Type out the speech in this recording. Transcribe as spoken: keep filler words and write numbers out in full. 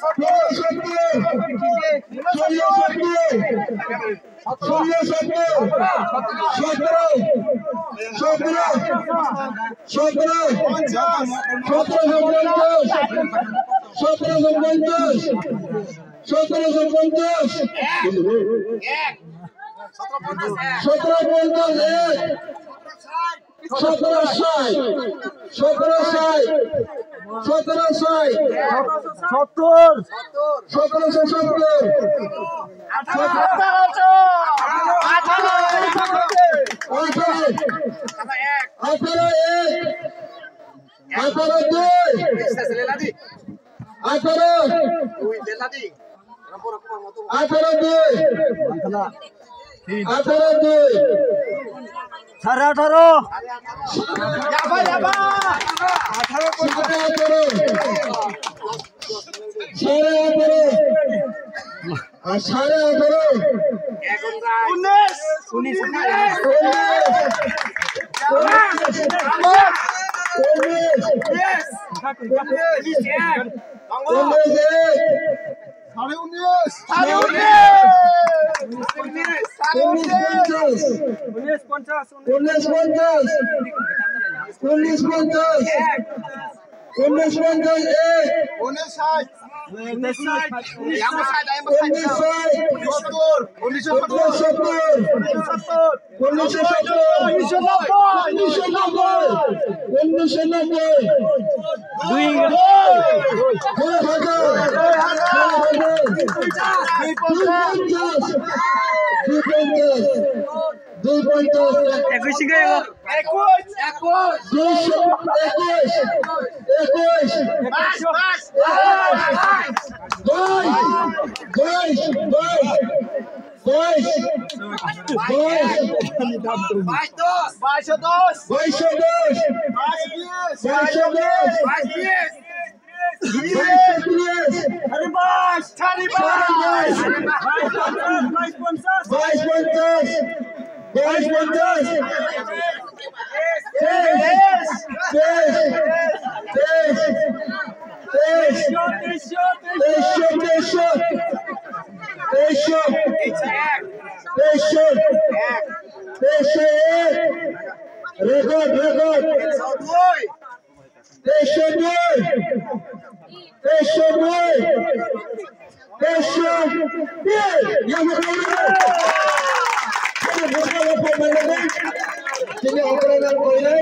সত্তর, সত্তর, সত্তর, সত্তর, সত্তর, সতেরো, সতেরো, সতেরো, সতেরোশো পঞ্চাশ, সতেরোশো পঞ্চাশ, সতেরোশো পঞ্চাশ, সতেরো পঞ্চাশ এক, সতেরো ষাট, সতেরো ষাট, সতেরো ষাট, সত্তর, সতেরোশো সত্তর, আঠারো, আঠারো, আঠারো, আঠারো এক, আঠারো দুই, আঠারো, আঠারো দুই, আঠারো দুই, সাড়ে আঠারো, সাড়ে আঠারো, সাড়ে আঠারো। আর সাড়ে আঠারো। উনিশ। উনিশ। উনিশ। উনিশ। উনিশ এক। সাড়ে উনিশ। সাড়ে উনিশ। উনিশ পঞ্চাশ। উনিশ পঞ্চাশ। উনিশ পঞ্চাশ। উনিশ পঞ্চাশ এক। উনিশ পঞ্চাশ এক। উনিশ ষাট। উনিশ ষাট। উনিশ ষাট। সত্তর। উনিশশো সত্তর। উনিশশো সত্তর। উনিশশো সত্তর। উনিশশো নব্বই। উনিশশো নব্বই। উনিশশো নব্বই। দুই। দুই হাজার। দুই হাজার। দুই পঞ্চাশ। দুই পঞ্চাশ। দুই পঞ্চাশ। একুশ গেল। একুশ। একুশ। দুইশো একুশ। একুশ। বাইশ, বাইশ। বাইশ। বাইশ, বাইশ, বাইশ। বাইশ। বাইশ দশ। বাইশ দশ। বাইশ দশ। বাইশ বিশ। বাইশ বিশ। বাইশ বিশ। বাইশ পঞ্চাশ। বাইশ পঞ্চাশ। বাইশ পঞ্চাশ। বাইশ পঞ্চাশ। তেইশ। তেইশ। তেইশ। তেইশ। তেইশশো। তেইশশো। তেইশশো। তেইশশো। তেইশশো এক। Record, record. তেইশশো দুই, তেইশশো দুই, তেইশশো দুই। Tini operator koinai.